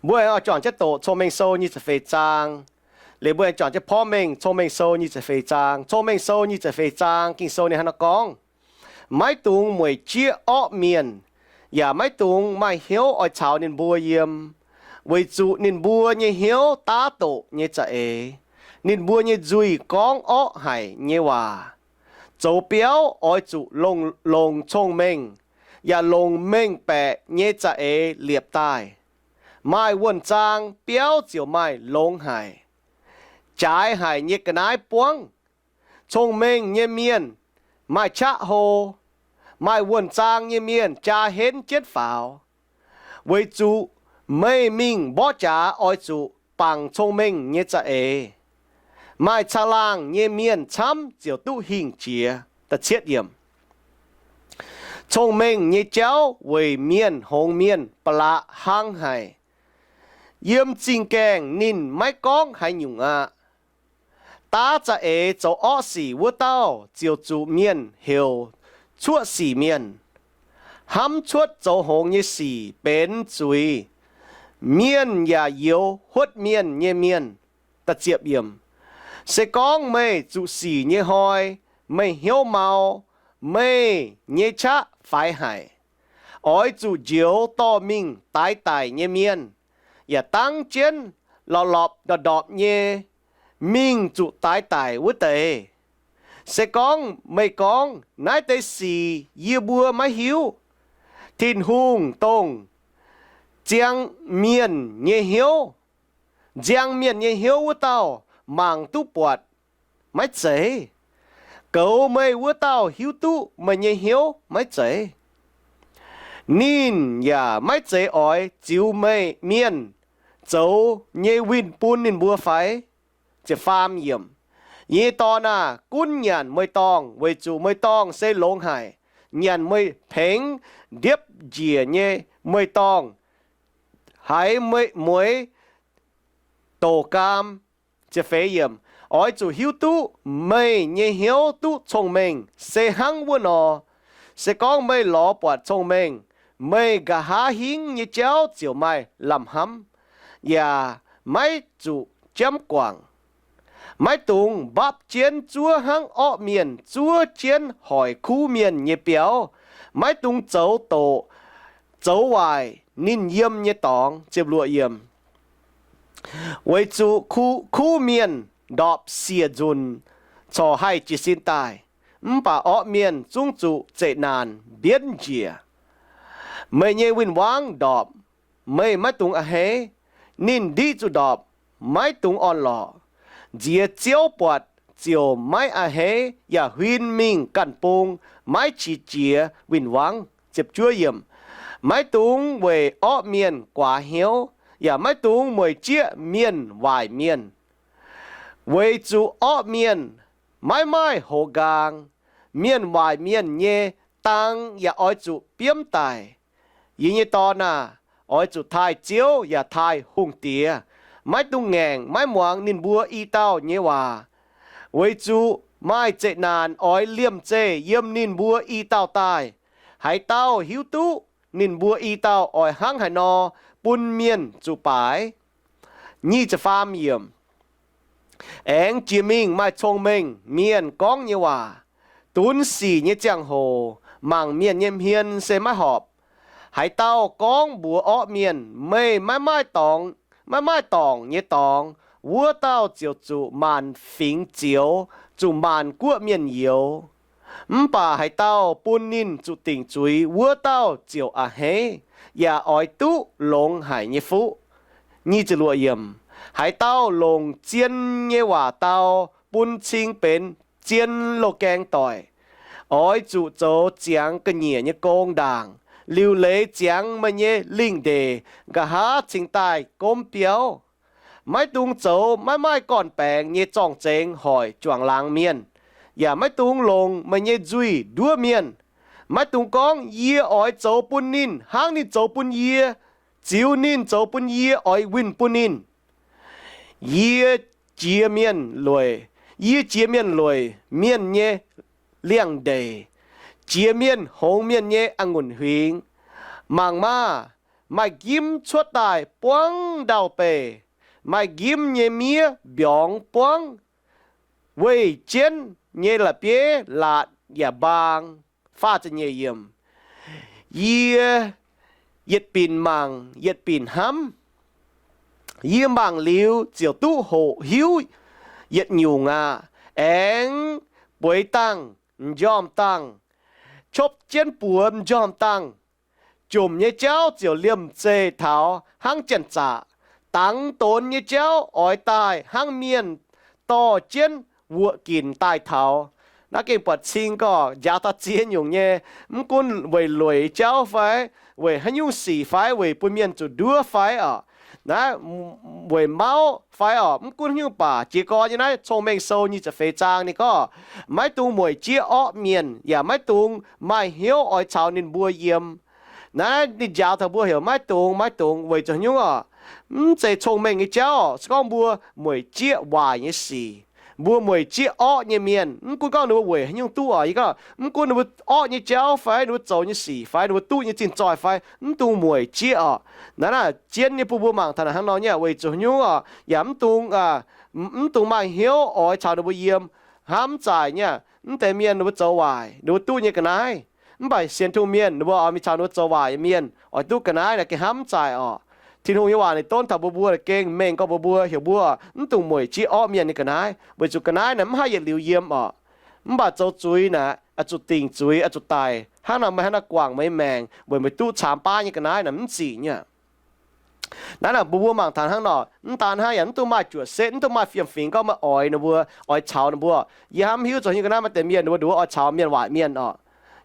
Mbuo aengx oix juangc jienv doqc Cong-Mengh Sou nyic ziepc feix zaang. Liuz mbuo aengx juangc jienv Porv Mengh Cong-Mengh Sou nyic ziepc feix zaang. Cong-Mengh Sou nyic ziepc feix zaang Ging-Sou ninh hnangv naaiv gorngv, maiv dungx mueic jieqv orqv mienh, yaac maiv dungx maaih hnyouv oix caux ninh mbuo yiem, weic zuqc ninh mbuo nyei hnyouv daav doqc nyei za'eix, ninh mbuo nyei nzuih gorngv orqv haic nyei waac. Zoux biauv oix zuqc longc, longc cong-mengh, yaac longc mengh baeqc nyei za'eix liepc daaih. Maaih wuonh zaang, biauv ziouc maaih longx haic, jaaix haic nyei ga'naaiv buangv. Cong-mengh nyei mienh maaih qaqv hlo, maaih wuonh zaang nyei mienh jaa henv jienv faaux. Weic zuqc meih mingh mborqv jaax oix zuqc bangc cong-mengh nyei za'eix. Maaih caangh laangh nyei mienh camv ziouc duqv hingh jiex. Cong-mengh nyei jauv weic mienh hngongx mienh ba'laqc hlang haic. Yiem zingh gaengh ninh maiv gorngv haaix nyungc aqv. Daav za'eix zoux orqv sic wuov dauh ziouc zuqc mienh heuc cuoqv sic mienh. Hnamv cuotv zoux hngongx nyei sic benx zuiz. Mienh yaac youx huotv mienh nyei mienh. Se gorngv meih zuqc sic nyei hnoi, meih hnyouv mau, meih nyei qaqv faix haic. Oix zuqc njoux dorh mingh daix daic nyei mienh, yaac dangv jienv lorpc lorpc ndorpc ndorpc nyei mingh zuqc daix daic wuov deix. Se gorngv meih gorngv, naaiv deix sic yie mbuo maiv hiuv, Tin-Hungh dongh ziang mienh nyei hnyouv, nziang mienh nyei hnyouv wuov dauh mangc duqv buatc, maiv zeiz? Goux meih wuov dauh hiuv duqv meih nyei hnyouv, maiv zeiz? Ninh yaac maiv zeiz oix ziux meih mienh zoux nyei winh bun ninh mbuo fai? Yie nyei dorn aah! Gunv nyanc meih dorngh, weic zuqc meih dorngh se longx haic. Nyanc meih pengx ndiepv njiec nyei meih dorngh haiz mueiz doc gaam. Oix zuqc hiuv duqv meih nyei hnyouv duqv cong-mengh se hnangv wuov nor. Se gorngv meih lorz buatc cong-mengh, meih nqa'haav hingv nyei jauv ziouc maaih lamh hnamv, yaac maiv zuqc jamv guangc. Maiv dungx mbapv jienv zuov hnangv orqv mienh zuov jienv hoic kuv mienh nyei biauv. Maiv dungx zoux doqc, zoux waaic ninh yiem nyei dorngx. Weic zuqc kuv mienh ndorpc siec nzunc corc haih jiez sin daaih, mv baac orqv mienh zungv zuqc zeqc naanc mbienv njiec. Meih nyei win-wangv ndorpc, meih maiv dungx a'hneiv. Ninh ndiqv zuqc ndorpc, maiv dungx orn-lorqc. Nziex ziouv buatc ziouc maiv a'hneiv yaac huin mingh ganh bung, maiv qiex jiez win-wangv. Maiv dungx weic orqv mienh guaax hnyouv, yaac maiv dungx mueic jieqv mienh waaic mienh. Weic zuqc orqv mienh maiv maaih hoz nqaang, mienh waaic mienh nyei dang yaac oix zuqc biomv daic. Yie nyei dorn aah! Oix zuqc taaih Ziouv yaac taaih hungh diex. Maiv dungx ngaengc maiv muangx ninh mbuo i dauh nyei waac, weic zuqc maaih zeqc naanc oix liemh zeih yiem ninh mbuo i dauh daaih. Haaix dauh hiuv duqv ninh mbuo i dauh oix hnangv haaix nor bun mienh zuqc baaix? Aengx jiex mingh maaih cong-mengh mienh gorngv nyei waac. Dunx sic nyei ziangh hoc mangc mienh nyei hmien se maiv horpc. Haaix dauh gorngv mbuox orqv mienh, Meih maiv maaih dorngc nyei dorngx, wuov dauh ziouc zuqc maanc fingx zioux, zuqc maanc guoqv mienh youx. Mv baac haaix dauh bun ninh zuqc dingc zuiz, wuov dauh ziouc a'hneiv yaac oix duqv longx haic nyei fuqv. Haaix dauh longc zien nyei waac dau bun cing benx zien loz-gaeng doic. Oix zuqc zoux ziangx ga'nyiec nyei gong ndaangc, liuc leiz ziangx meih nyei lingh ndeic nqa'haav cingx daaih gomv biauv. Maiv dungx zoux maiv maaih gorn-baengx nyei zorng-zengx hoic juangc laangz mienh, yaac maiv dungx longc meih nyei nzuih nduov mienh. Maiv dungx gorngv, Yie oix zoux bun ninh hnangv ninh zoux bun yie, ziux ninh zoux bun yie oix winh bun ninh. Yie jiex mienh lueic, yie jiex mienh lueic mienh nyei liangx-ndeic, jiex mienh hngongx mienh nyei a'ngunc huingx. Mangc maah! Maaih njimv cuotv daaih buangv ndau-beih, maaih njimv nyei miev mbiorngz buangv, weih jienv nyei la'bieiv laatc yaac mbaang. Faah ziepc nyeic yiemc. Yie yietc binc mangc, yietc binc hnamv. Yie mangc liuz ziouc duqv hoqc hiuv yietc nyungc aqv. Aengx bueix dangh m'njormh dangh, copv jienv buoz m'njormh dangh, jomc nyei jauv ziouc liemh zeih taux hnangv janx-zaqc. Dangx donx nyei jauv oix daaih hnangv mienh dorh jienv wuoqc ginc daaih taux. Naaiv gengh buatc cing gorqv njaaux taux ziex nyungc nyei, mv gunv weic lueic jauv fai, weic haaix nyungc sic fai, weic bun mienh zuqc nduov fai oc, naaiv weic mauv fai oc, mv gunv haaix nyungc baac jiez gorn nyei naaiv Cong-Mengh Sou nyic ziepc feix zaang ninh gorngv, maiv dungx mueic jieqv orqv mienh, yaac maiv dungx maaih hnyouv oix caux ninh mbuo yiem. Naaiv ninh njaaux taux mbuo heuc maiv dungx, maiv dungx weic zuqc haaix nyungc oc? Mv zeiz cong-mengh nyei jauv oc. Se gorngv mbuo mueic jieqv waaic nyei sic, mbuo mueic jieqv orqv nyei mienh, mv gunv gorngv ninh mbuo weic haaix nyungc duqv oc, yie gorngv mv gunv ninh mbuo orqv nyei jauv fai, ninh mbuo zoux nyei sic fai, ninh mbuo duqv nyei zinh zoih fai, mv dungx mueic jieqv oc. Naaiv naaic zien nyei bun mbuo mangc taux naaic hnangv nor nyei, weic zuqc haaix nyungc oc? Yaac mv dungx, mv dungx maaih hnyouv oix caux ninh mbuo yiem. Hnamv zaaic nyei, mv deix mienh ninh mbuo zoux waaic, ninh mbuo duqv nyei ga'naaiv. Mv baac sienx Tin-Hungh mienh ninh mbuo oix mingh caux ninh mbuo zoux waaic nyei mienh oix duqv ga'naaiv naaic gengh hnamv zaaic oc. Tin-Hungh nyei waac ninh donv taux mbuo, mbuo gengh mengh gorngv mbuo, mbuo heuc mbuo mv dungx mueic jieqv orqv mienh nyei ga'naaiv, weic zuqc ga'naaiv naaic mv haih yietc liuz yiem oc. Mv baac zoux zuiz naaic oix zuqc dingc zuiz, oix zuqc daic. Hnangv naaic meih hnangv naaic guangc meih nyei maengc weic meih duqv caamx baav nyei ga'naaiv naaic mv zic nyei. Naaiv naaic mbuo, mbuo mangc taux hnangv nor, mv daan hnangv, yaac mv dungx maaih juoqc setv, mv dungx maaih fiem-fingx gorngv meih oix ninh mbuo, oix caux ninh mbuo. Yie hnamv hiuv zoux nyei ga'naaiv maaih deix mienh ninh mbuo nduov oix caux mienh waaic mienh oc.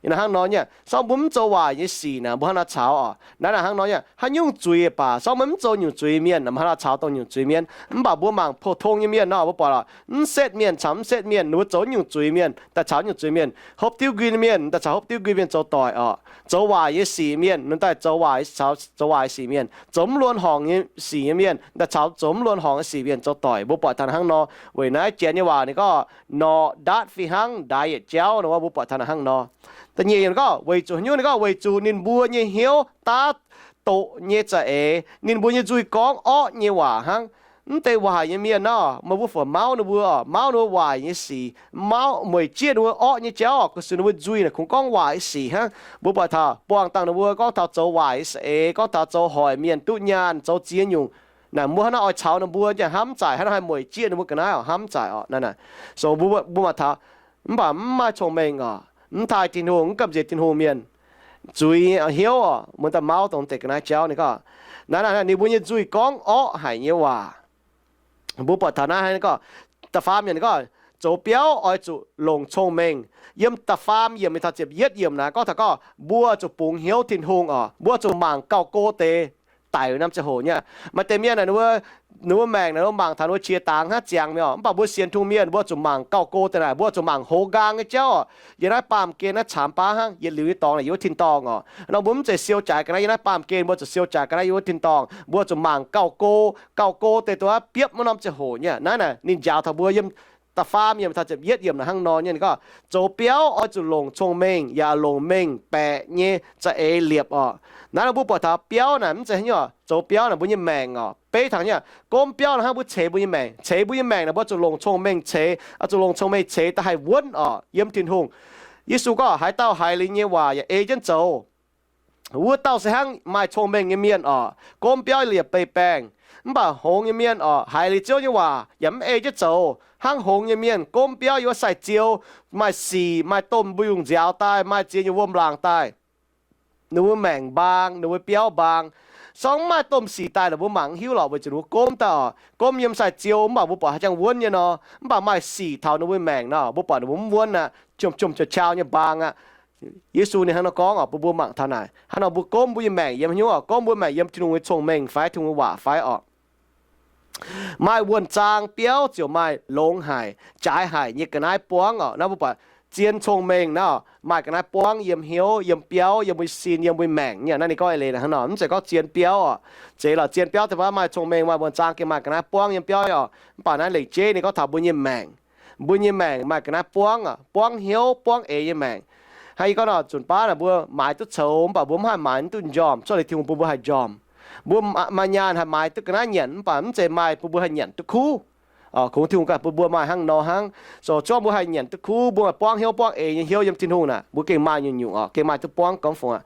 Yie naaic hnangv nor nyei, se gorngv mbuo mv zoux waaic nyei sic naaic mbuo hnangv nor caux oc. Naaiv naaic hnangv nor nyei, haaix nyungc zuiz baac se gorngv meih mv zoux nyungc zuiz mienh naaic mbuo hnangv nor caux dongh nyungc zuiz mienh. Mv baac mbuo mangc pou-tong nyei mienh nor mbuo buatc oc, mv setv mienh caux mv setv mienh ninh mbuo zoux nyungc zuiz mienh daaih caux nyungc zuiz mienh. Hopv diuv nquin mienh daaih caux hopv diuv nquin mienh zoux doic oc. Zoux waaic nyei sic mienh ninh daaih zoux waaic, caux zoux waaic sic mienh. Zoux mv luonx horngc nyei sic nyei mienh daaih caux zoux mv luonx horngc nyei sic mienh zoux doic. Mbuo buatc taux hnangv nor. Weic naaiv janx nyei waac ninh gorngv, nor ndaatv fih hnangv ndaix yietc jauv nor, mbuo buatc taux hnangv nor. Da'nyeic ninh gorngv weic zuqc haaix nyungc, ninh gorngv weic zuqc ninh mbuo nyei hnyouv daav doqc nyei za'eix, ninh mbuo nyei nzuih gorngv orqv nyei waac hnangv. Mv deix waaic nyei mienh nor, meih mbuo fungc mauv ninh mbuo, mauv ninh mbuo waaic nyei sic, mauv, mueic jieqv ninh mbuo orqv nyei jauv, gu'nguaaz ninh mbuo nzuih naaic kungx gorngv waaic sic hnangv. Mbuo buatc taux buangh dangh ninh mbuo gorngv taux zoux waaic za'eix, gorngv taux zoux hoic mienh duqv nyaanh, zoux ziex nyungc. Naaic mbuo hnangv naaiv oix caux ninh mbuo, yaac hnamv zaaic hnangv naaiv haih mueic jieqv ninh mbuo ga'naaiv oc, hnamv zaaic oc. Naaiv naaic, so mbuo, mbuo maaih taux, mv baac mv maaih cong-mengh oc, mv taaih Tin-Hungh, mv gamh nziex Tin-Hungh mienh, zuiz hnyouv oc, mbuo daaih mauv dongh deix ga'naaiv jauv ninh gorngv, naaiv naaic ninh mbuo nyei nzuih gorngv orqv haic nyei waac. Mbuo buatc taux naaiv hnangv gorngv, da'faam yiemc gorngv, zoux biauv oix zuqc longc cong-mengh. Yiem da'faam yiemc mingh taux ziepc yietv yiemc naaic gorngv taux gorngv mbuo zuqc bungx hnyouv Tin-Hungh oc, mbuo zuqc mangc gauh go deix daic norm ziangh hoc nyei. Maaih deix mienh naaic ninh mbuo, ninh mbuo maengc naaic ninh mbuo mangc taux ninh mbuo qiex dangx hnangv ziangx mi'aqv oc. Mv baac mbuo sienx Tin-Hungh mienh mbuo zuqc mangc gauh go deix naaic, mbuo zuqc mangc hoz nqaang nyei jauv oc. Yiem naaiv baamh gen naaiv caamx baav hnangv, yietc liuz nyei dorngx naaic yiem wuov tin-dorngh oc. Nor mbuo mv zeiz siou jaaix ga'naaiv yiem naaiv baamh gen, mbuo zuqc siou jaaix ga'naaiv yiem wuov tin-dorngh. Mbuo zuqc mangc gauh go, gauh go deix dongh wuov biopv wuov norm ziangh hoc nyei. Naaiv naaic ninh njaaux taux mbuo yiem da'faam yiemc taux ziepc yietv yiemc naaic hnangv nor nyei. Ninh gorngv zoux biauv oix zuqc longc cong-mengh yaac longc mengh baeqc nyei za'eix liepc oc. Naaiv nor mbuo buatc taux biauv naaic mv zeiz haaix nyungc oc. Zoux biauv naaic mbuo nyei maengc oc. Beiv taux nyei, gomv biauv naaic hnangv mbuo ceix mbuo nyei maengc, ceix mbuo nyei maengc naaic mbuo zuqc longc cong-mengh ceix, oix zuqc longc cong-mengh ceix daaih haih wuonv oc yiem Tin-Hungh. Yesu gorngv, haaix dauh haiz liuz nyei waac yaac ei jienv zoux, wuov dauh se hnangv maaih cong-mengh nyei mienh oc. Gomv biauv liepc beih baengh. Mv baac hngongx nyei mienh oc, haiz liuz Ziouv nyei waac yaac mv ei jienv zoux, hnangv hngongx nyei mienh gomv biauv yiem wuov sai-ziou, maaih sic, maaih domh mbuo yungh nziaaux daaih, maaih ziex nyungc wuom-laangc daaih. Ninh mbuo maengc mbaang, ninh mbuo biauv mbaang. Se gorngv mv maaih domh sic daaih, ninh mbuo mangc mv hiuv lorqc, weic zuqc ninh mbuo gomv daaih oc. Gomv yiem sai-ziou, mv baac mbuo buatc haaix jangx wuonv nyei nor. Mv baac maaih sic taux ninh mbuo maengc nor, mbuo buatc ninh mbuo mv wuonv aqv, qom-qom qauv-qauv nyei mbaang aqv. Yesu ninh hnangv nor gorngv oc, bun mbuo mangc taux naaic. Hnangv nor mbuo gomv mbuo nyei maengc yiem haaix nyungc oc? Gomv mbuo maengc yiem Tin-Hungh nyei cong-mengh fai, Tin-Hungh nyei waac fai oc? Maaih wuonh zaang biauv ziouc maaih longx haic, jaaix haic nyei ga'naaiv buangv oc. Naaiv mbuo buatc zien cong-mengh naaiv oc, maaih ga'naaiv buangv yiem hnyouv, yiem biauv, yiem mbuo sin, yiem mbuo maengc nyei. Naaiv ninh gorngv eix leiz hnangv nor, mv zeiz gorngv zien biauv oc. Zeiz lorqc, zien biauv daaih maaih cong-mengh, maaih wuonh zaang gengh maaih ga'naaiv buangv yiem biauv oc. Mv baac naaiv lengc jeiv ninh gorngv taux mbuo nyei maengc. Mbuo nyei maengc maaih ga'naaiv buangv oc, buangv hnyouv, buangv eix nyei maengc. Hnangv yie gorngv nor, zunc baav naaic mbuo maaiz duqv coux mv baac mbuo mv haih maaiz mv duqv njormh, cuotv liuz Tin-Hungh bun mbuo haih njormh. Mbuo maaih nyaanh haih maaiz duqv ga'naaiv nyanc mv baac mv zeiz maaih bun mbuo haih nyanc duqv kuv. Kungx Tin-Hungh ganh bun mbuo maaih hnangv nor hnangv. So, zorqv mbuo haih nyanc duqv kuv, mbuo maaih buangv hnyouv buangv eix nyei hnyouv yiem Tin-Hungh naaic, mbuo gengh maaih nyungc-nyungc oc, gengh maaih duqv buangv gormx fungc aqv.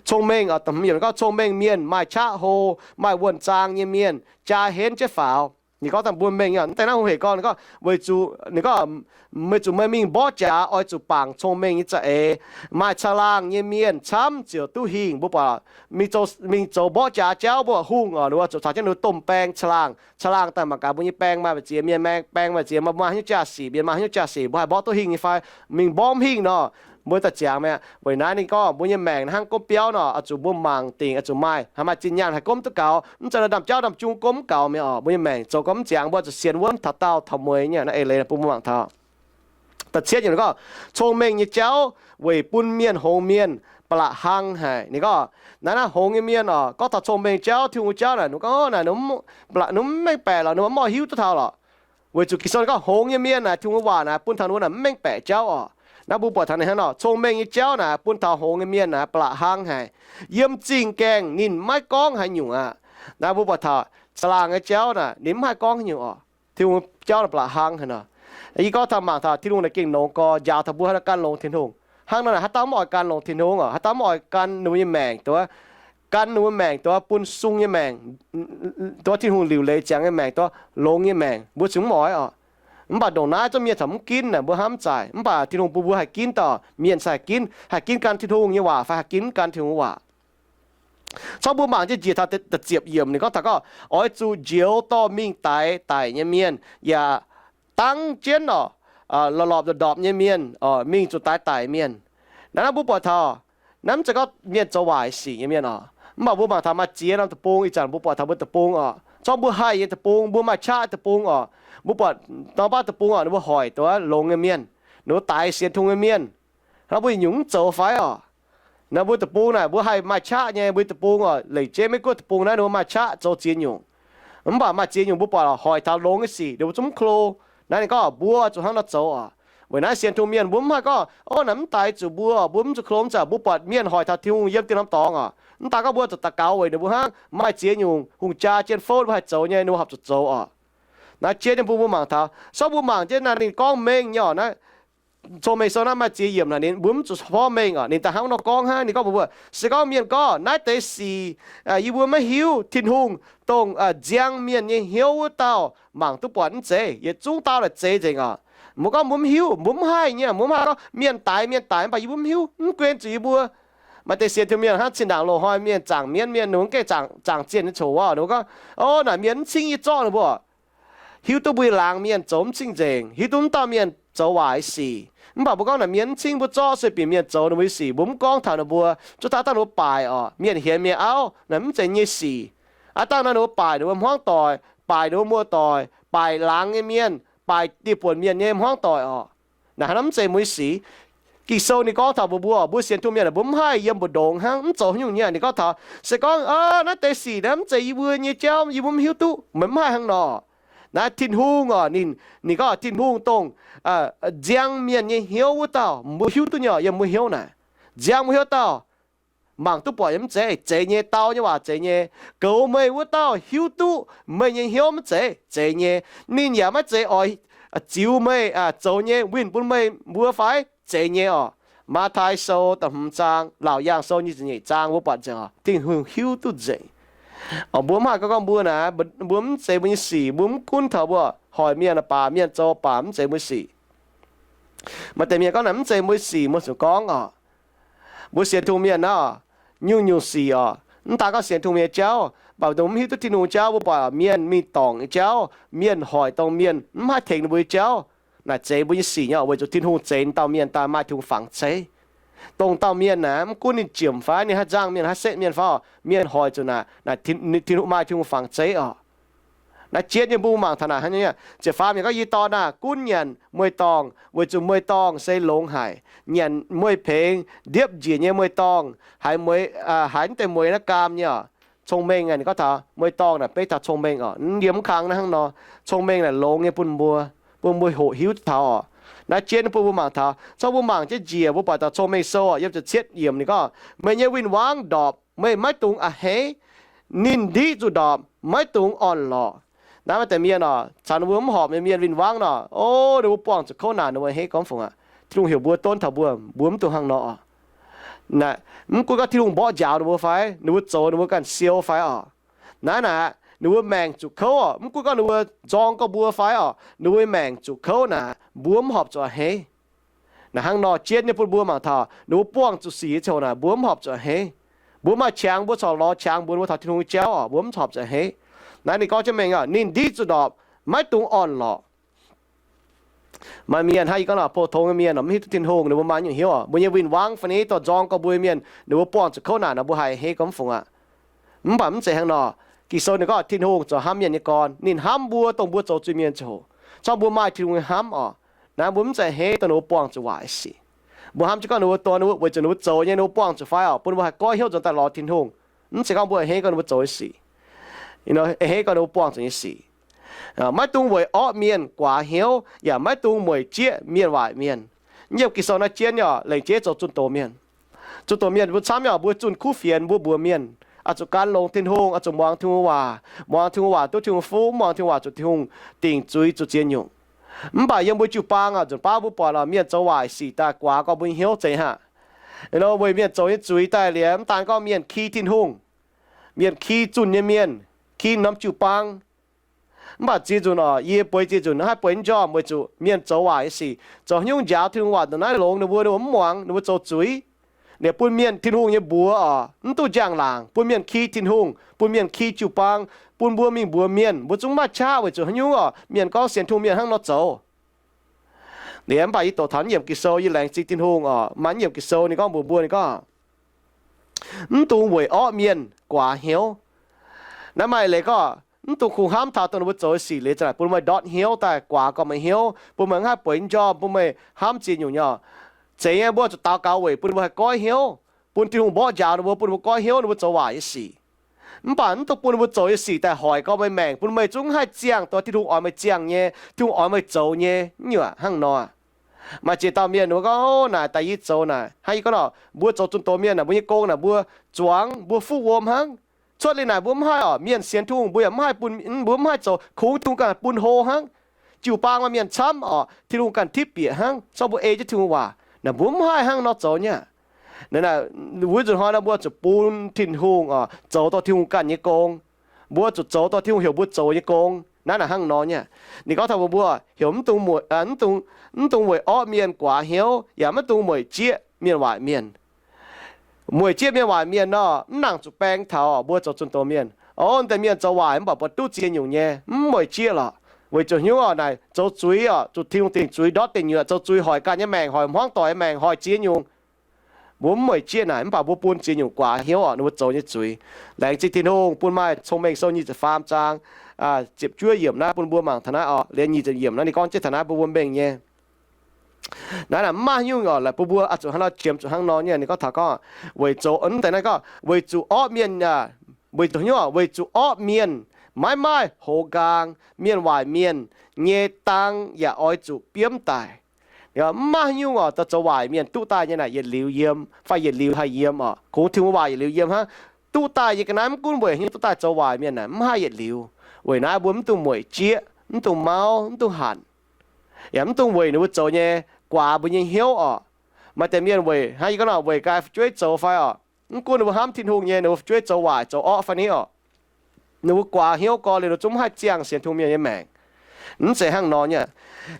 Cong-mengh oc, da'hmz yiemc gorngv cong-mengh mienh maaih qaqv hlo, maaih wuonh zaang nyei mienh, jaa henv jienv faaux. Ninh gorngv dangh mbuo mengh nyei, mv deix naaiv hungh hec gorngv, ninh gorngv weic zuqc, ninh gorngv, weic zuqc meih mingh mborqv jaax oix zuqc bangc cong-mengh nyei za'eix. Maaih caangh laangh nyei mienh camv ziouc duqv hingh. Mbuo buatc mingh zoux mborqv jaax jauv mbuo hungh oc, ninh mbuo zuqc caux jienv ninh mbuo domh baeng caangh laangh. Caangh laangh daaih mangc gaax mbuo nyei baeng maaih mbu'ziex mienh, baeng maaih ziex, maaih haaix nyungc jaa-sic, mienh maaih haaix nyungc jaa-sic, mbuo haih mborqv duqv hingh nyei fai? Mingh mborqv mv hingh nor, mbuo daaih ziangx mi'aqv. Weic naaiv ninh gorngv mbuo nyei maengc hnangv gomv biauv nor, oix zuqc mbuo mangc dingc, oix zuqc maaih, haih maaih zinh nyaanh haih gomv duqv gaux, mv zeiz nor ndaamv-jauv ndaamv-jung gomv gaux mi'aqv oc. Mbuo nyei maengc zoux gau mv ziangx, mbuo zuqc sienx wuonv taux daauh taux mueiz nyei. Naaiv eix leiz bun mbuo mangc taux da'cietv yiemc gorngv, cong-mengh nyei jauv weic bun mienh hngongx mienh ba'laqc hlang haic. Ninh gorngv naaiv, naaiv hngongx nyei mienh oc, gorngv taux cong-mengh jauv, Tin-Hungh jauv naaic, ninh gorngv naaic, ninh mv mengh baeqc lorqc, ninh mv mengh baeqc lorqc, ninh mv mengh hiuv duqv taux lorqc. Weic zuqc Ging-Sou ninh gorngv hngongx nyei mienh naaic, Tin-Hungh nyei waac naaic bun taux ninh mbuo naaic mv mengh baeqc jauv oc. Naaiv mbuo buatc taux naaic hnangv nor, cong-mengh nyei jauv naaic bun taux hngongx nyei mienh naaic ba'laqc hlang haic. Yiem zingh gaengh ninh maiv gorngv haaix nyungc aqv. Naaiv mbuo buatc taux caangh laangh nyei jauv naaic ninh mv haih gorngv haaix nyungc oc. Tin-Hungh jauv naaic ba'laqc hlang haic nor. Yie gorngv taux mangc taux Tin-Hungh naaic gengh longx gorx, njaaux taux mbuo haaix nor gan longx Tin-Hungh. Hnangv nor naaic, haaix dauh mv oix gan longx Tin-Hungh oc, haaix dauh mv oix gan ninh mbuo nyei maengc duqv, gan ninh mbuo maengc duqv bun sung nyei maengc, duqv Tin-Hungh liuc leiz ziangx nyei maengc, duqv longx nyei maengc, mbuo zungv mv oix oc. Mv baac ndongc naaiv zungv mienh corc mv ginv naaic, mbuo hnamv zaaic. Mv baac Tin-Hungh bun mbuo haih ginv daaih, mienh se haih ginv, haih ginv gan Tin-Hungh nyei waac fai haih ginv mv gan Tin-Hungh waac. Corc mbuo mangc jienv njiec taux da'ziepc yiemc ninh gorngv taux gorngv, oix zuqc njoux dorh mingh daix daic nyei mienh, yaac dangv jienv oc, lorpc lorpc ndorpc ndorpc nyei mienh, mingh zuqc daix daic mienh. Naaiv naaiv mbuo buatc taux, naaiv mv zeiz gorngv mienh zoux waaic sic nyei mienh oc. Mv baac mbuo mangc taux maaih ziex norm deic-bung, ih zanc mbuo buatc taux mbuo deic-bung oc, corc mbuo haih nyei deic-bung, mbuo maaih qaqv deic-bung oc. Mbuo buatc norm baav deic-bung oc, ninh mbuo hoic duqv longx nyei mienh, ninh mbuo daix sienx Tin-Hungh nyei mienh. Hnangv mbuo nyungc mv zoux fai oc? Naaiv mbuo deic-bung naaic, mbuo haih maaih qaqv nyei, mbuo deic-bung oc, leic jeiv Meiv-Guoqv deic-bung naaiv ninh mbuo maaih qaqv zoux ziex nyungc. Mv baac maaih ziex nyungc mbuo buatc hoic taux longx nyei sic, ninh mbuo zungv mv klo. Naaiv ninh gorngv mbuo zuqc hnangv nor zoux oc. Weic naaiv sienx Tin-Hungh mienh mbuo mv haih gorngv, o, naaic mv daix zuqc mbuo, mbuo mv zuqc klo, mv zeiz. Mbuo buatc mienh hoic taux Tin-Hungh yiem dieh norm dorngx oc, mv daaih gorngv mbuo zuqc daux gaux weic ninh mbuo hnangv. Maaih ziex nyungc hungh jaa jienv fouv ninh mbuo haih zoux nyei, ninh mbuo horpc zuqc zoux oc. Naaiv jiex nyei mbuo mbuo mangc taux, so mbuo mangc jienv naaiv ninh gorngv mengh nyei oc. Naaiv Cong-Mengh Sou naaiv maaih ziex yiemc naaic, ninh mbuo mv zuqc forv mengh oc. Ninh daaih hnangv nor gorngv hnangv, ninh gorngv mbuo, se gorngv mienh gorngv naaiv deix sic yie mbuo maiv hiuv, Tin-Hungh dongh nziang mienh nyei hnyouv wuov dauh mangc duqv buatc mv zeiz? Yietc zungv dauh naaic zeiz nzengc oc. Mbuo gorngv mbuo mv hiuv, mbuo mv haih nyei. Mbuo mv haih gorngv mienh daix, mienh daix, mv baac yie mbuo mv hiuv, mv guen zuqc yie mbuo. Maaih deix sienx Tin-Hungh mienh hnangv zinh ndaangc loz-hnoi mienh zaangc mienv mienh, ninh mbuo gengh zaangc zienh nyei coc wuov, ninh mbuo gorngv, o, naaic mienh mv cingv yie zorqv ninh mbuo. Hiuv duqv mbuo laangz mienh zoux mv cing nzengc, hiuv duqv mv dauh mienh zoux waaic sic. Mv baac mbuo gorngv naaic mienh mv cingv mbuo zorqv, sueih bieqc mienh zoux ninh mbuo nyei sic, mbuo mv gorngv taux ninh mbuo. Zuov taux dangh ninh mbuo baaic oc, mienh hienx mienh auv, naaic mv zeiz nyei sic. Aav dangh nor ninh mbuo baaic ninh mbuo hmuangv doic, baaic ninh mbuo muoz-doic, baaic laangz nyei mienh, baaic dieh buonc mienh nyei hmuangv doic oc. Naaic hnangv naaiv mv zeiz mbuo nyei sic. Ging-Sou ninh gorngv taux mbuo, mbuo, mbuo sienx Tin-Hungh mienh, mbuo mv haih yiem mbu'ndongx hnangv, mv zoux haaix nyungc nyei. Ninh gorngv taux, se gorngv, aa, naaiv deix sic naaiv mv zeiz yie mbuo nyei jauv, yie mbuo mv hiuv duqv, meih mv haih hnangv nor. Naaiv Tin-Hungh oc, ninh, ninh gorngv Tin-Hungh dongh nziang mienh nyei hnyouv wuov dauh, mbuo hiuv duqv nyei oc, yiem mbuo hnyouv naaic. Nziang mbuo hnyouv dauh mangc duqv buatc nyei mv zeiz? Zeiz nyei. Dau nyei waac zeiz nyei. Goux meih wuov dauh hiuv duqv meih nyei hnyouv mv zeiz? Zeiz nyei. Ninh yaac maiv zeiz oix ziux meih zoux nyei winh bun meih mbuo fai? Zeiz nyei oc. Matv^taai Sou da'hmz zaang, Laauc Yaangh Sou nyic ziepc nyeic zaang mbuo buatc nzengc oc. Tin-Hungh hiuv duqv nzengc. Mbuo mv haih gorngv gorngv mbuo naaic, mbuo mv zeiz mbuo nyei sic, mbuo mv gunv taux mbuo hoic mienh baac, mienh zoux baac mv zeiz mbuo sic. Maaih deix mienh gorngv naaic mv zeiz mbuo sic, mbuo zuqc gorngv oc. Mbuo sienx Tin-Hungh mienh naaic, nyungc-nyungc sic oc, mv daaih gorngv sienx Tin-Hungh mienh jauv, mv baac dongh mv hiuv duqv Tin-Hungh jauv, mbuo buatc mienh mingh dorngc nyei jauv, mienh hoic dongh mienh mv haih tengx ninh mbuo nyei jauv, naaic zeiz mbuo nyei sic nyei oc, weic zuqc Tin-Hungh zeix dauh mienh daaih maaih Tin-Hungh fangx ceix. Dongh dauh mienh naaic, mv gunv ninh jiem fai, ninh haih nzangh mienh, haih setv mienh fai oc, mienh hoic zuqc naaic, naaic Tin-Hungh maaih Tin-Hungh fangx ceix oc. Naaiv jienv nyei mbuo mangc taux naaic hnangv nyei. Ziepc faam mienh gorngv, yie dorh naaic gunv nyanc mueiz-dorngh, weic zuqc mueiz-dorngh se longx haic. Nyanc mueiz-pengx, ndiepv njiec nyei mueiz-dorngh, haiz mueiz, haiz mv deix mueiz naaiv gaam nyei oc. Cong-mengh aeqv, ninh gorngv taux mueiz-dorngh naaic beiv taux cong-mengh oc. Yiem mv kang naaiv hnangv nor, cong-mengh naaic longx nyei bun mbuo, bun mbuo hoqc hiuv taux oc. Naaiv jienv bun mbuo mangc taux, corc mbuo mangc jienv njiec, mbuo buatc taux Cong-Mengh Sou yiem ziepc cietv yiemc ninh gorngv, meih nyei win-wangv ndorpc, meih maiv dungx a'hneiv. Ninh ndiqv zuqc ndorpc, maiv dungx orn-lorqc. Naaiv maaih deix mienh oc, caux ninh mbuo mv horpc nyei mienh win-wangv nor, o, ninh mbuo buangh zuqc kouv naanc ninh mbuo a'hneiv gorngv fungc aqv. Tin-Hungh heuc mbuo donv taux mbuo, mbuo mv dungx hnangv nor oc. Naaiv mv gunv gorngv Tin-Hungh mborqv njaaux ninh mbuo fai, ninh mbuo zoux ninh mbuo ganh siou fai oc, naaiv naaic ninh mbuo maengc zuqc kouv oc. Mv gunv gorngv ninh mbuo nzorng gorx mbuo fai oc, ninh mbuo maengc zuqc kouv naaic, mbuo mv horpc zuqc a'hneiv. Naaiv hnangv nor jienv nyei bun mbuo mangc taux ninh mbuo buangh zuqc sic nyei ziangh hoc naaic, mbuo mv horpc zuqc a'hneiv. Mbuo maaih qangx mbuo corc lorz qangx mbuox ninh mbuo taux Tin-Hungh nyei jauv oc, mbuo mv horpc zuqc a'hneiv. Naaiv ninh gorngv jienv mengh oc, ninh ndiqv zuqc ndorpc, maiv dungx orn-lorqc. Maaih mienh hnangv yie gorngv nor, pou-tong nyei mienh mv hiuv duqv Tin-Hungh, ninh mbuo maaih nyungc hnyouv oc, mbuo nyei win-wangv fai ni dorh nzorng gorx mbuo nyei mienh, ninh mbuo buangh zuqc kouv naanc nor, mbuo haih a'hneiv gorngv fungc aqv. Mv baac mv zeiz hnangv nor. Ging-Sou ninh gorngv Tin-Hungh zoux hnamv mienh nyei gorn, ninh hnamv mbuo dongh mbuo zoux zuiz-mienh ziangh hoc. Corc mbuo maaih Tin-Hungh nyei hnamv oc. Naaiv mbuo mv zeiz a'hneiv dongh ninh mbuo buangh zuqc waaic nyei sic. Mbuo hnamv jienv gorngv ninh mbuo dongh ninh mbuo weic zuqc ninh mbuo zoux nyei, ninh mbuo buangh zuqc fai oc, bun mbuo haih goiv hnyouv nzuonx daaih lorz Tin-Hungh. Mv zeiz gorngv mbuo a'hneiv gorngv ninh mbuo zoux nyei sic, a'hneiv gorngv ninh mbuo buangh zuqc nyei sic. Maiv dungx weic orqv mienh guaax hnyouv, yaac maiv dungx mueic jieqv mienh waaic mienh. Yiem Ging-Sou naaiv jienv oc, lengc jeiv zoux zunh doz mienh. Zunh doz mienh mbuo camv oc, mbuo zunh kuv fienx, mbuo mbuox mienh, oix zuqc gan longx Tin-Hungh, oix zuqc muangx Tin-Hungh waac, muangx Tin-Hungh waac duqv Tin-Hungh fuqv, muangx Tin-Hungh waac zuqc Tin-Hungh dingc zuiz zuqc ziex nyungc. Mv baac yiem mbuo jiu baang oc, nzunc baav mbuo buatc oc, mienh zoux waaic sic daaih guaax gorx mbuo nyei hnyouv zeiz haic. Weic mienh zoux nyei zuiz daaih liuz, mv daan gorngv mienh ki Tin-Hungh, mienh ki zunh nyei mienh, ki norm jiu baang. Mv baac ziex nzunc oc, yie bueix ziex nzunc haih bueix njormh weic zuqc mienh zoux waaic nyei sic, zoux haaix nyungc njaaux Tin-Hungh waac ndongc naaiv longx, ninh mbuo, ninh mbuo mv muangx, ninh mbuo zoux zuiz. Liuz bun mienh, Tin-Hungh nyei mbuox oc, mv duqv njang-laangc, bun mienh ki Tin-Hungh, bun mienh ki jiu baang, bun mbuo mingh mbuox mienh, mbuo zungv maiv qaqv weic zuqc haaix nyungc oc, mienh gorngv sienx Tin-Hungh mienh hnangv nor zoux. Liuz mv baac yie doqc taux naaiv yiemc Ging-Sou, yie laengz zingh Tin-Hungh oc, maaih naaiv yiemc Ging-Sou ninh gorngv mbuox mbuo, ninh gorngv, mv dungx weic orqv mienh guaax hnyouv. Naaiv maaih leiz gorngv, mv dungx kungx hnamv taux dongh ninh mbuo zoux nyei sic liuz, za'gengh bun meih ndortv hnyouv daaih, guaax gorx meih hnyouv, bun meih mv haih bueix njormh, bun meih hnamv ziex nyungc nyei. Zeiz nyei, mbuo zuqc daux gaux weic bun mbuo haih goiv hnyouv, bun Tin-Hungh mborqv njaaux ninh mbuo, bun ninh mbuo goiv hnyouv ninh mbuo zoux waaic nyei sic. Mv baac mv dungx bun ninh mbuo zoux nyei sic daaih hoic gorx meih maengc, bun meih zungv mv haih ziangh dongh Tin-Hungh oix meih ziangh nyei, Tin-Hungh oix meih zoux nyei, nyuoqc hnangv nor. Maaih ziex dauh mienh mbuo gorngv, naaic daaih yie zoux naaic, hnangv yie gorngv nor, mbuo zoux zunh doz mienh naaic, mbuo nyei gong naaic mbuo zuangx, mbuo fuqv wuom hnangv. Cuotv liuz naaic mbuo mv haih oc, mienh sienx Tin-Hungh mbuo yaac mv haih bun, mbuo mv haih zoux, kungx Tin-Hungh ganh bun hlo hnangv. Jiu-baang maaih mienh camv oc, Tin-Hungh ganh tipv bieqc hnangv, corc mbuo ei jienv Tin-Hungh waac naaic, mbuo mv haih hnangv nor zoux nyei. Naaic, wuov nzunc hnoi nor mbuo zuqc bun Tin-Hungh oc, zoux dorh Tin-Hungh ganh nyei gong. Mbuo zuqc zoux dorh Tin-Hungh heuc mbuo zoux nyei gong. Naaiv naaic hnangv nor nyei. Ninh gorngv taux mbuo, mbuo heuc mv dungx, mv dungx weic orqv mienh guaax hnyouv, yaac maiv dungx mueic jieqv mienh waaic mienh. Mueic jieqv mienh waaic mienh nor, mv nangc zuqc baeng taux mbuo zoux zunh doz mienh. O, deix mienh zoux waaic mv baac buatc duqv ziex nyungc nyei, mv mueic jieqv lorqc. Weic zuqc hnyouv oc, naaic zoux zuiz oc, zuqc Tin-Hungh dingc zuiz, ndortv dingc nyuoqc, zoux zuiz hoic ganh nyei maengc, hoic hmuangv doic nyei maengc, hoic ziex nyungc. Mbuo mv mueic jieqv naaic, mv baac mbuo bun ziex nyungc guaax hnyouv oc, ninh mbuo zoux nyei zuiz. Laengz zingh Tin-Hungh bun maaih Cong-Mengh Sou nyic ziepc faam zaang ziepc juov yiemc naaiv bun mbuo mangc taux naaiv oc. Liuz nyic ziepc yiemc naaiv ninh gorngv jienv taux naaiv bun mbuo mengh nyei. Naaiv naaic mv maaih haaix nyungc oc, laaix bun mbuo oix zuqc hnangv nor qiemx, zuqc hnangv nor nyei. Ninh gorngv taux gorngv weic zuqc, mv deix naaiv gorngv weic zuqc orqv mienh, weic zuqc hnyouv, weic zuqc orqv mienh maiv maaih hoz nqaang, mienh waaic mienh nyei dang yaac oix zuqc biomv daic. Mv maaih haaix nyungc oc, zoux waaic mienh duqv daaih nyei naaic yietc liuz yiem, fai yietc liuz haih yiem oc. Kungx Tin-Hungh waac yietc liuz yiem hnangv. Duqv daaih nyei ga'naaiv mv gunv weic haaix nyungc duqv daaih zoux waaic mienh naaic mv haih yietc liuz. Weic naaiv mbuo mv dungx mueic jieqv, mv dungx mauv, mv dungx hanc. Yaac mv dungx weic ninh mbuo zoux nyei guaax mbuo nyei hnyouv oc. Maaih deix mienh weic, hnangv yie gorngv nor, weic ganh fu'jueiv zoux fai oc, mv gunv ninh mbuo hnamv Tin-Hungh nyei, ninh mbuo fu'jueiv zoux waaic zoux orqv fai ni oc, ninh mbuo guaax hnyouv gorx liuz ninh zungv mv haih ziangh sienx Tin-Hungh mienh nyei maengc. Mv zeiz hnangv nor nyei.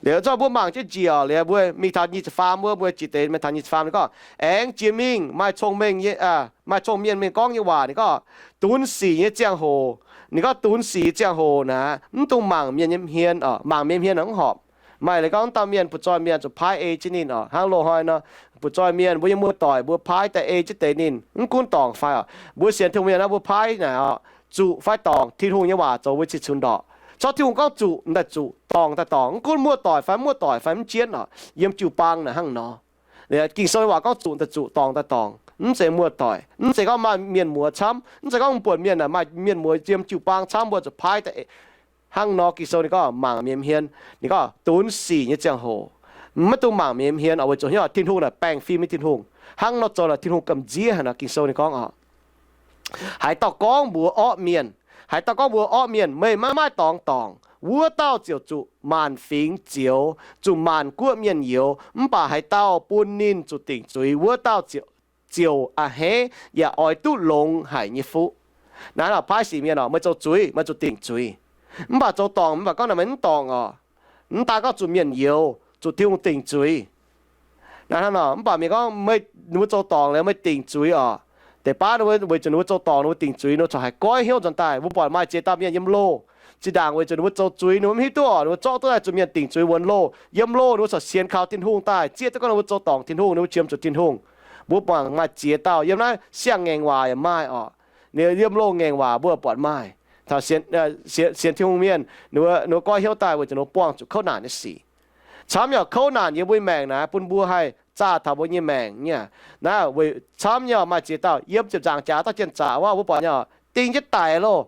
Liuz zorqv mbuo mangc jienv njiec oc, liuz mbuo mingh taux nyic ziepc faam wuov, mbuo jiex deix mingh taux nyic ziepc faam ninh gorngv, aengx jiex mingh maaih cong-mengh, maaih cong-mienh mingh gorngv nyei waac ninh gorngv, dunx sic nyei ziangh hoc, ninh gorngv dunx sic nyei ziangh hoc naaic mv dungx mangc mienh nyei hmien oc. Mangc mienh hmien naaic mv horpc. Maaih leiz gorngv dauh mienh butv-zoih mienh zuqc paaiv ei jienv ninh oc. Hnangv loz-hnoi nor, butv-zoih mienh mbuo nyei muoz-doic mbuo paaiv daaih ei jienv deix ninh, mv gunv dorngc fai oc. Mbuo sienx Tin-Hungh mienh naaiv mbuo paaiv naaic oc, zuqc fai dorngc, Tin-Hungh nyei waac zoux mbuo cing-cun ndorqc. Corc Tin-Hungh gorngv zuqc daaih zuqc, dorngc daaih dorngc, mv gunv muoz-doic fai muoz-doic fai mv jienv oc, yiem jiu-baang naaic hnangv nor. Ging-Sou nyei waac gorngv zuqc daaih zuqc, dorngc daaih dorngc, mv zeiz muoz-doic, mv zeiz gorngv maaih mienh muoz camv, mv zeiz gorngv buonc mienh naaic maaih mienh muoz yiem jiu-baang camv mbuo zuqc paaiv daaih. Hnangv nor Ging-Sou ninh gorngv mangc mienh hmien, ninh gorngv dunx sic nyei ziangh hoc, Maiv dungx mangc mienh hmien oc, weic zuqc hnyouv Tin-Hungh naaic baengh fim nyei Tin-Hungh. Hnangv nor zoux naaic Tin-Hungh gamh nziev haic nor. Ging-Sou ninh gorngv oc, haaix dauh gorngv mbuox orqv mienh, haaix dauh gorngv mbuox orqv mienh, meih maiv maaih dorngx dorngc, wuov dauh ziouc zuqc maanc fingx zioux, zuqc maanc guoqv mienh youx. Mv baac haaix dauh bun ninh zuqc dingc zuiz, wuov dauh ziouc, ziouc a'hneiv yaac oix duqv longx haic nyei fuqv. Naaiv nor paaiv sic mienh oc, meih zoux zuiz, meih zuqc dingc zuiz. Mv baac zoux dorngc, mv baac gorngv naaic meih mv dorngc oc, mv daan gorngv zuqc mienh youx, zuqc Tin-Hungh dingc zuiz. Naaiv hnangv nor, mv baac mienh gorngv meih, ninh mbuo zoux dorngc liuz meih dingc zuiz oc. Deix baav ninh mbuo weic zuqc ninh mbuo zoux dorngc, ninh mbuo dingc zuiz, ninh mbuo corc haih goiv hnyouv nzuonx daaih. Mbuo buatc maaih ziex dauh mienh yiem loh, zinh ndaangc weic zuqc ninh mbuo zoux zuiz, ninh mbuo mv hiuv duqv oc, ninh mbuo zorqv duqv daaih zuqc mienh dingc zuiz wuonx loh. Yiem loh ninh mbuo corc sienx kaux Tin-Hungh daaih, zieqv duqv gorngv ninh mbuo zoux dorngc Tin-Hungh, ninh mbuo qiemx zuqc Tin-Hungh. Mbuo buangh maaih ziex dauh yiem naaiv siang-ngaengc waac yaac maaih oc. Ninh yiem loh ngaengc waac mbuo buatc maaih. Taux sienx, sienx, sienx Tin-Hungh mienh, ninh mbuo, ninh mbuo goiv hnyouv daaih weic zuqc ninh mbuo buangh zuqc kouv naanc nyei sic. Camv nyei kouv naanc yiem mbuo nyei maengc naaiv bun mbuo haih zaah taux mbuo nyei maengc nyei. Naaiv weic camv nyei maaih ziex dauh yiem ziepc nzaangc jaax dauh jien-zaqc wuov, mbuo buatc nyei ding jienv daic loh.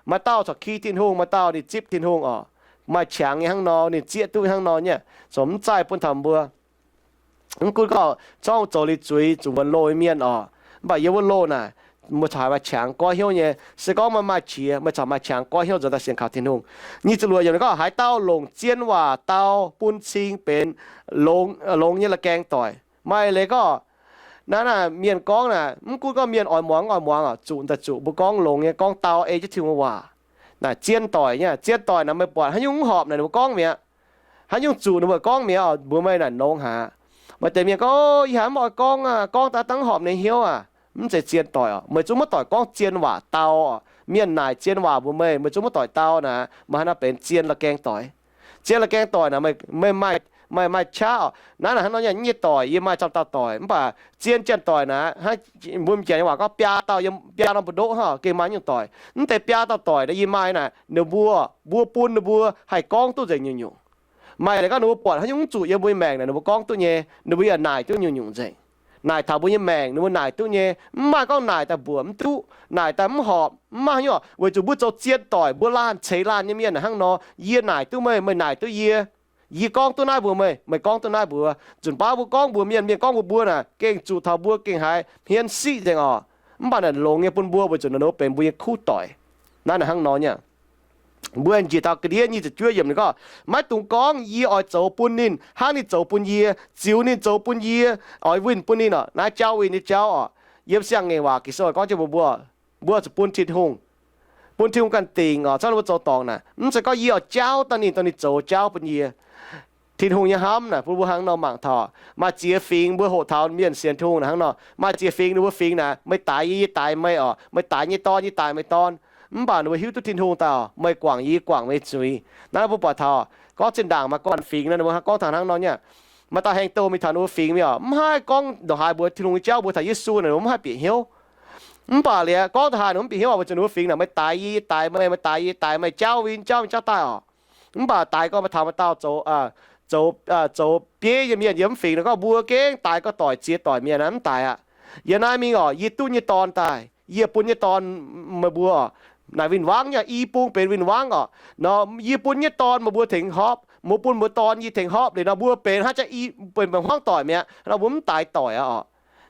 Maaih dauh corc ki Tin-Hungh, maaih dauh ninh zipv Tin-Hungh oc. Maaih qangx nyei hnangv nor, ninh zieqv duqv hnangv nor nyei, zoux mv zaih bun taux mbuo. Mv gunv gorngv zorngv zoux liuz zuiz zuqc wuonx loh nyei mienh oc, mv baac yiem wuov loh naaic, meih corc maaih qangx goiv hnyouv nyei. Se gorngv meih maaih qiex, meih corc maaih qangx goiv hnyouv nzuonx daaih sienx kaux Tin-Hungh. Nyic ziepc luoqc yiemc ninh gorngv, haaix dauh longc zien waac dau bun cing benx longx, longx nyei la'gaeng doic. Maaih leiz gorngv naaiv, naaiv mienh gorngv naaic, mv gunv gorngv mienh oix muangx, oix muangx oc, zuqc daaih zuqc mbuo gorngv longx nyei, gorngv dau ei jienv Tin-Hungh waac. Naaic zien doic nyei, zien doic naaic meih buatc haaix nyungc mv horpc naaic ninh mbuo gorngv mi'aqv. Haaix nyungc zuqc ninh mbuo gorngv mi'aqv oc, mbuox meih naaic longx haic. Maaih deix mienh gorngv, yie haiz mv oix gorngv aqv, gorngv daaih dangv horpc ninh hnyouv aqv. Mv zeiz zien doic oc. Meih zungv maiv doic gorngv zien waac dau oc. Mienh naaic zien waac mbuox meih, meih zungv maiv doic dau naaic, meih hnangv naaiv benx zien la'gaeng doic. Zien la'gaeng doic naaic, meih, meih maaih, maaih qaqv oc. Naaiv naaic hnangv nor nyei, nyei doic yie maaih camv dauh doic, mv baac zien janx-doic naaic, mbuo m'jangc nyei waac gorngv biaa dauh, biaa norm mbu'ndoqv hnangv, gengh maaih nyungc doic. Mv deix biaa dauh doic naaic yie maaih naaic, ninh mbuo, mbuo bun ninh mbuo haih gorngv duqv nzengc nyungc-nyungc. Maaih leiz gorngv ninh mbuo buatc haaix nyungc mv zuqc yiem mbuo nyei maengc naaic, ninh mbuo gorngv duqv nyei, ninh mbuo yaac naaic duqv nyungc-nyungc nzengc. Naaic taux mbuo nyei maengc ninh mbuo naaic duqv nyei. Mv maaih gorngv naaic daaih mbuoqc mv duqv, naaic daaih mv horpc, mv maaih haaix nyungc, weic zuqc mbuo zoux zien doic, mbuo laanh ceix laanh nyei mienh hnangv nor, yie naaic duqv meih, meih naaic duqv yie. Yie gorngv duqv naaiv mbuox meih, meih gorngv duqv naaiv mbuox. Nzunc baav mbuo gorngv mbuox mienh, mienh gorngv mbuox mbuo naaic, gengh zuqc taux mbuo gengh haiz hmien siqv nzengc oc. Mv baac naaic longx nyei bun mbuo weic zuqc naaic ninh mbuo benx mbuo nyei kuv doic. Naaiv naaic hnangv nor nyei. Mbuo njiec taux ga'ndiev nyic ziepc juov yiemc ninh gorngv, maiv dungx gorngv, yie oix zoux bun ninh hnangv ninh zoux bun yie, ziux ninh zoux bun yie, oix winh bun ninh oc. Naaiv jauv winh nyei jauv oc. Yiem siang-ngaengc waac Ging-Sou gorngv jienv mbuox mbuo, mbuo zuqc bun Tin-Hungh, bun Tin-Hungh ganh dingc oc. Zorqv ninh mbuo zoux dorngc naaic, mv zeiz gorngv yie oix jauv daaih ninh, dongh ninh zoux jauv bun yie. Tin-Hungh nyei hnamv naaic bun mbuo hnangv nor mangc taux, maaih ziex fingx mbuo hoqc taux mienh sienx Tin-Hungh naaic hnangv nor, maaih ziex fingx ninh mbuo fingx naaic, meih daix yie, yie daix meih oc, meih daix nyei dorn, yie daix meih dorn. Mv baac ninh mbuo hiuv duqv Tin-Hungh daaih oc, meih guangc yie, yie guangc meih zuiz. Naaiv mbuo buatc taux gorngv zinh ndaangc maaih guanh fingx nor, ninh mbuo gorngv taux hnangv nor nyei. Maaih dauh haengh douh mingh taux ninh mbuo fingx mingh oc, mv haih gorngv ndongc haaix mbuox Tin-Hungh nyei jauv, mbuox taux Yesu naaic, ninh mbuo mv haih bieqc hnyouv. Mv baac liuz gorngv ndongc haaix ninh mv bieqc hnyouv oc, weic zuqc ninh mbuo fingx naaic, meih daix yie, yie daix meih, meih daix yie, yie daix meih, jauv win jauv, win jauv daaih oc. Mv baac daix gorngv maaih taux maaih dauh zoux, zoux, zoux bieiv nyei mienh yiem mv fingx naaic gorngv, mbuo gengh daix gorngv doic ziex doic mienh aqv, mv daix aqv. Yiem naaiv mingh oc, yie duqv nyei dorn daaih, yie bun nyei dorn meih mbuo oc. Naaic win-wangv nyei, i bung benx win-wangv oc. Nor yie bun nyei dorn meih mbuo tengx hopv, mbuo bun mbuo dorn yie tengx hopv liuz nor, mbuo benx hnangv jaax i, benx, benx hmuangv doic mi'aqv. Nor mbuo mv daix doic aqv oc.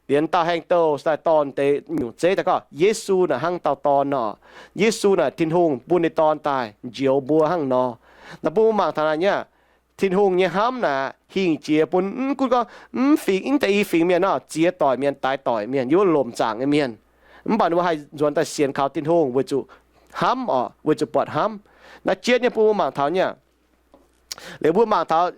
Liuz dauh haengh douh daaih dorh deix nyungc zeiv daaih gorngv, Yesu naaic hnangv dauh dorn nor. Yesu naaic Tin-Hungh bun ninh dorn daaih njoux mbuo hnangv nor. Naaiv bun mbuo mangc taux naaic nyei, Tin-Hungh nyei hnamv naaic hingh jiex bun mv gunv gorngv mv fingx, mv deix i fingx mienh nor, ziex doic mienh, daix doic mienh, yiem wuov lomc zaangc nyei mienh. Mv baac ninh mbuo haih nzuonx daaih sienx kaux Tin-Hungh weic zuqc hnamv oc, weic zuqc buatc hnamv. Naaiv jienv nyei bun mbuo mangc taux nyei. Liuz mbuo mangc taux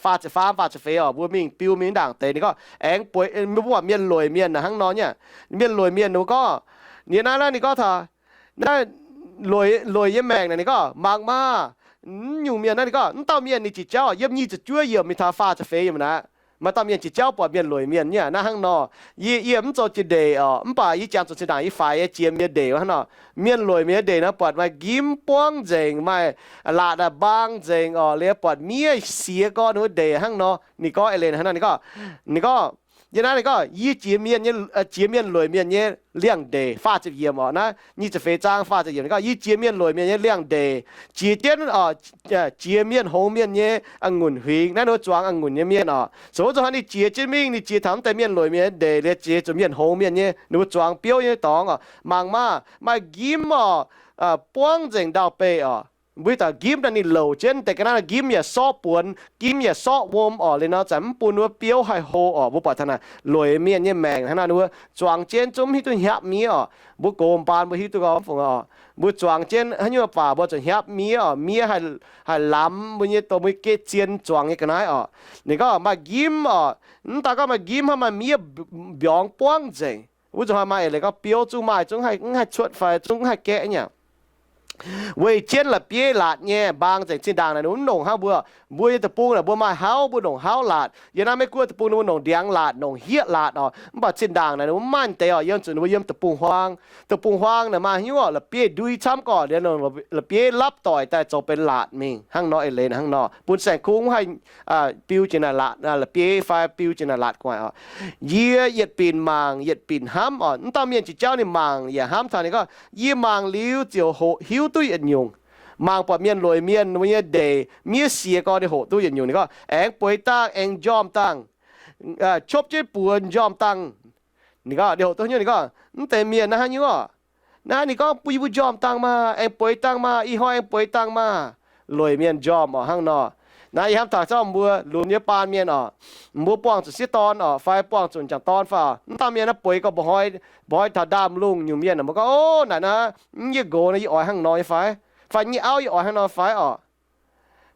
faah ziepc faam, faah ziepc feix oc, mbuo mingh biu mingh ndaangc deix ninh gorngv aengx bueix, mbuo buatc mienh lueic mienh naaic hnangv nor nyei. Mienh lueic mienh ninh mbuo gorngv, ninh naaiv, naaiv ninh gorngv taux naaiv lueic, lueic nyei maengc naaic ninh gorngv, mangc maah, mv nyungc mienh naaiv ninh gorngv, mv dauh mienh ninh jiex jauv yiem nyic ziepc juov yiemc mingh taux faah ziepc feix yiemc naaic. Maaih dauh mienh jiex jauv buatc mienh lueic mienh nyei naaiv hnangv nor. Yie, yie mv zoux jiex ndeic oc, mv baac yie jangx zuqc zinh ndaangc yie faix yie jiex mienh ndeic hnangv nor. Mienh lueic mienh ndeic nor buatc maaih nqimv buangv nzengc, maaih laatc mbaang nzengc oc, liuz buatc miev siex gorn wuov ndeic hnangv nor. Ninh gorngv eix leiz hnangv nor, ninh gorngv, ninh gorngv, Yie naaiv ninh gorngv, yie jiex mienh nyei, jiex mienh lueic mienh nyei liangx-ndeic, faah ziepc yiemc oc. Naaiv nyic ziepc feix zaang faah ziepc yiemc ninh gorngv, yie jiex mienh lueic mienh nyei liangx-ndeic, jiex jienv oc, jiex mienh hngongx mienh nyei a'ngunc huingx. Naaiv ninh mbuo zuangx a'ngunc nyei mienh oc. Se wuov zuqc hnangv ninh jiex jienv mingh, ninh jiex taux mv deix mienh lueic mienh nyei ndeic liuz, jiex zuqc mienh hngongx mienh nyei, ninh mbuo zuangx biouv nyei dorngx oc. Mangc maah! Maaih nqimv oc, buangv nzengc ndau-beih oc. Mbuo dauh nqimv naaiv ninh louc jienv deix ga'naaiv, nqimv yaac sortv buonx, nqimv yaac sortv wuom oc. Liuz nor zanc mv bun wuov biouv haih hlo oc. Mbuo buatc taux naaic lueic mienh nyei maengc hnangv naaiv, ninh mbuo zuangx jienv zungv mv hiuv duqv hnyapv miev oc. Mbuo gox mbaan mbuo hiuv duqv gorngv fungc oc. Mbuo zuangx jienv haaix nyungc baac mbuo zuqc hnyapv miev oc. Miev haih lamz mbuo nyei, dongh mbuo geh zien zuangx nyei ga'naaiv oc. Ninh gorngv maaih nqimv oc. Mv daaih gorngv maaih nqimv hnangv, maaih miev mbiorngz buangv nzengc. Wuov zuqc hnoi maaih eix leiz gorngv biouv zungv maaih, zungv haih, mv haih cuotv fai zungv mv haih gaeqv nyei. Weic jienv la'bieiv laatc nyei mbaang nzengc. Zinh ndaangc naaic ninh mbuo mv longc hnangv mbuo. Mbuo nyei deic-bung naaic mbuo maaih hauv, mbuo longc hauv laatc. Yiem naaiv Meiv-Guoqv deic-bung ninh mbuo longc ndiangx laatc, longc hieqv laatc oc. Mv baac zinh ndaangc naaic ninh mbuo mv maaih deix oc. Yiem zuqc ninh mbuo yiem deic-bung-huaang. Deic-bung-huaang naaic maaih hnyouv oc, la'bieiv ndui camv gorqv, liuz longc la'bieiv lapv doic daaih zoux benx laatc mingh. Hnangv nor eix leiz hnangv nor bun saeng-kuv mv haih biu jiex naaic laatc, la'bieiv fai biu jiex naaic laatc gu'nguaaic oc. Yie yietc binc mangc yietc binc hnamv oc. Mv dauh mienh jiex jauv ninh mangc yaac hnamv taux. Ninh gorngv, yie mangc liuz ziouc hoqc hiuv duqv yietc nyungc. Mangc buatc mienh lueic mienh mbuo nyei ndeic miev siex gorn ninh hoqc duqv yietc nyungc. Ninh gorngv, aengx bueix dangh, aengx njormh dangh, qopv jienv buoz njormh dangh. Ninh gorngv, ninh hoqc duqv nyungc, ninh gorngv, mv deix mienh naaiv haaix nyungc oc? Naaiv ninh gorngv bun yie mbuo njormh dangh maah, aengx bueix dangh maah, ih hnoi aengx bueix dangh maah. Lueic mienh njormh oc hnangv nor. Naaiv yie hnamv taux zorqv mbuo lunx nyei baan mienh oc, mbuo buangh zuqc sieqv dorn oc, fai buangh zuqc m'jangc dorn fai oc, mv dauh mienh naaiv bueix gorngv mba'hnoi, mba'hnoi taux ndaamv-lungh nyungc mienh, mbuo gorngv, ov, naaic naaiv, mv, yie nqox naaiv yie oix hnangv nor nyei fai? Fai yie auv yie oix hnangv nor fai oc?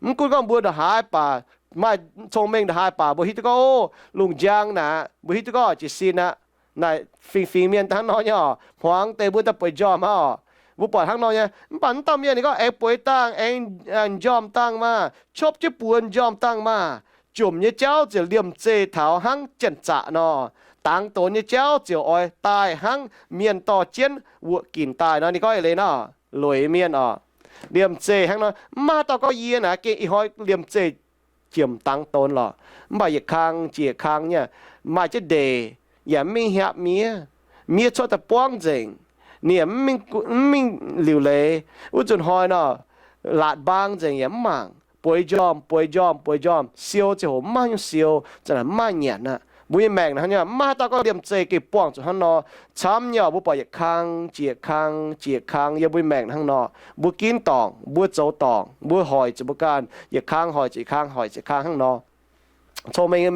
Mv gunv gorngv mbuo ndongc haaix baac, maaih cong-mengh ndongc haaix baac, mbuo hiuv duqv gorngv, ov, lungh njang naaic, mbuo hiuv duqv gorngv jiez sin aqv. Naaic fingx-fingx mienh hnangv nor nyei oc. Hmuangx deix mbuo daaih bueix njormh hnangv oc. Mbuo buatc hnangv nor nyei. Mv baac mv dauh mienh ninh gorngv, aengx bueix dangh, aengx njormh dangh maah, qopv jienv buoz njormh dangh maah, jomc nyei jauv ziouc liemh zeih taux hnangv janx-zaqc nor. Dangx donx nyei jauv ziouc oix daaih hnangv mienh dorh jienv wuoqc ginc daaih nor. Ninh gorngv eix leiz nor, lueic mienh oc, liemh zeih hnangv nor. Mv maaih haaix dauh gorngv yie naaic gengh ih hnoi liemh zeih jomc dangx donx lorqc. Mv baac yietc kang jiex yietc kang nyei, maaih jienv ndeic, yaac mv mingh hnyapv miev. Miev cuotv daaih buangv nzengc, ninh yaac mv mingh liuc leiz. Wuov nzunc hnoi nor, laatc mbaang nzengc yaac mv mangc. Bueix njormh, bueix njormh, bueix njormh, siou ziangh hoc mv maaih nyungc siou, za'naaic mv maaih nyanc aqv. Mbuo nyei maengc naaic hnangv nyei, mv maaih haaix dauh gorngv liemh zeih gengh buangh zuqc hnangv nor. Camv nyei oc, mbuo buatc yietc kang jiex yietc kang jiex yietc kang yiem mbuo nyei maengc hnangv nor. Mbuo ginv dorngc, mbuo zoux dorngc, mbuo hoic zuqc mbuo ganh yietc kang hoic zuqc yietc kang, hoic zuqc yietc kang hnangv nor. Cong-mengh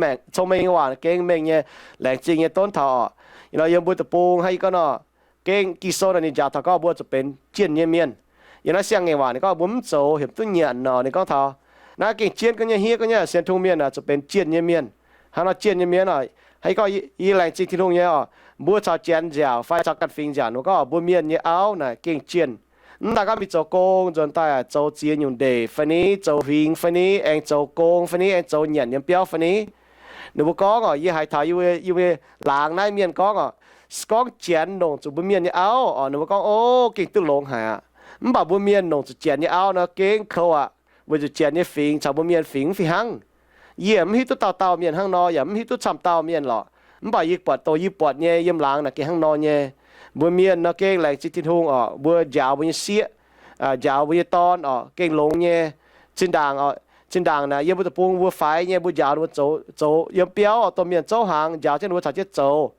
nyei waac gengh mengh nyei, laengz zingh nyei donv taux oc. Ih hnoi yiem mbuo deic-bung hnangv yie gorngv nor, gengh Ging-Sou naaic ninh njaaux taux gorngv mbuo zuqc benx jienh nyei mienh. Yiem naaiv siang-ngaengc waac ninh gorngv mbuo mv zoux heuc duqv nyanc nor, ninh gorngv taux naaiv gengh jienv gorngv nyei, hniev gorngv nyei, sienx Tin-Hungh mienh zuqc benx jienh nyei mienh. Hnangv nor jienh nyei mienh oc, hnangv yie gorngv, yie laengz zingh Tin-Hungh nyei oc. Mbuo caux Janx nziaauc fai caux ganh fingx nziaauc, ninh mbuo gorngv mbuo mienh nyei auv naaic gengh jienh. Mv daaih gorngv mingh zoux gong nzuonx daaih zoux ziex nyungc ndeic fai ni, zoux huingx fai ni, aengx zoux gong fai ni, aengx zoux nyanc yiem biauv fai ni. Ninh mbuo gorngv oc, yie haiz taux yie mbuo laangz naaiv mienh gorngv oc, gorngv Janx longc zuqc mbuo mienh nyei auv oc, ninh mbuo gorngv, o, gengh duqv longx haic aqv. Mv baac mbuo mienh longc zuqc Janx nyei auv nor gengh kouv aqv. Weic zuqc Janx nyei fingx caux mbuo mienh fingx mv fih hnangv. Yie mv hiuv duqv dauh dauh mienh hnangv nor, yaac mv hiuv duqv camv dauh mienh lorqc. Mv baac yie buatc dongh yie buatc nyei yiem laangz naaic gengh hnangv nor nyei. Mbuo mienh nor gengh laengz zingh Tin-Hungh oc, mbuo njaaux mbuo nyei sieqv, njaaux mbuo nyei dorn oc, gengh longx nyei. Zinh ndaangc, zinh ndaangc naaic yiem mbuo deic-bung mbuo faix nyei, mbuo njaaux ninh mbuo zoux, zoux yiem biauv oc, domh mienh zouv hnaangx, njaaux jienv ninh mbuo caux jienv zoux.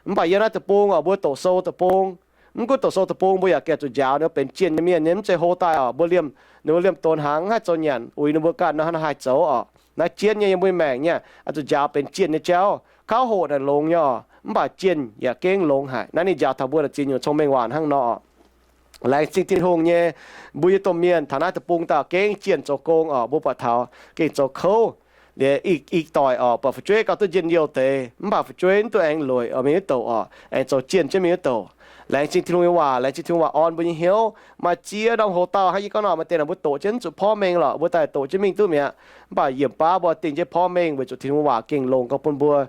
Mv baac yiem naaiv deic-bung oc, mbuo doqc sou deic-bung, mv gunv doqc sou deic-bung mbuo yaac gengh zuqc njaaux ninh mbuo benx jienh nyei mienh nyei, mv zeiz hlo daaih oc. Mbuo liemh, ninh mbuo liemh donx hnaangx mv haih zoux nyanc, uix ninh mbuo ganh nor haih zoux oc. Naaiv jienv nyei yiem mbuo maengc nyei, zuqc njaaux benx jienh nyei jauv. Kauv hoqc naaic longx nyei oc, mv baac jienh yaac gengh longx haic. Naaiv ninh njaaux taux mbuo naaic ziex nyungc cong-mengh waac hnangv nor oc. Laengz zingh Tin-Hungh nyei, mbuo nyei domh mienh taux naaiv deic-bung daaih gengh jienh zoux gong oc. Mbuo buatc taux gengh zoux kouv liuz, ih doic oc, buatc fu'jueiv gauh duqv njien-youh deix, mv baac fu'jueiv mv duqv aengx lueic oc, mingh wuov douc oc, aengx zoux jienh jienv mingh wuov douc. Laengz zingh Tin-Hungh nyei waac, laengz zingh Tin-Hungh waac orn mbuo nyei hnyouv. Maaih ziex norm hoc-dauh hnangv yie gorngv nor, maaih deix naaic mbuo doqc jienv mv zuqc porv mengh lorqc, mbuo daaih doqc jienv mingh duqv mi'aqv. Mv baac yiem baav mbuo dingh jienv porv mengh weic zuqc Tin-Hungh waac gengh longx gauh bun mbuo.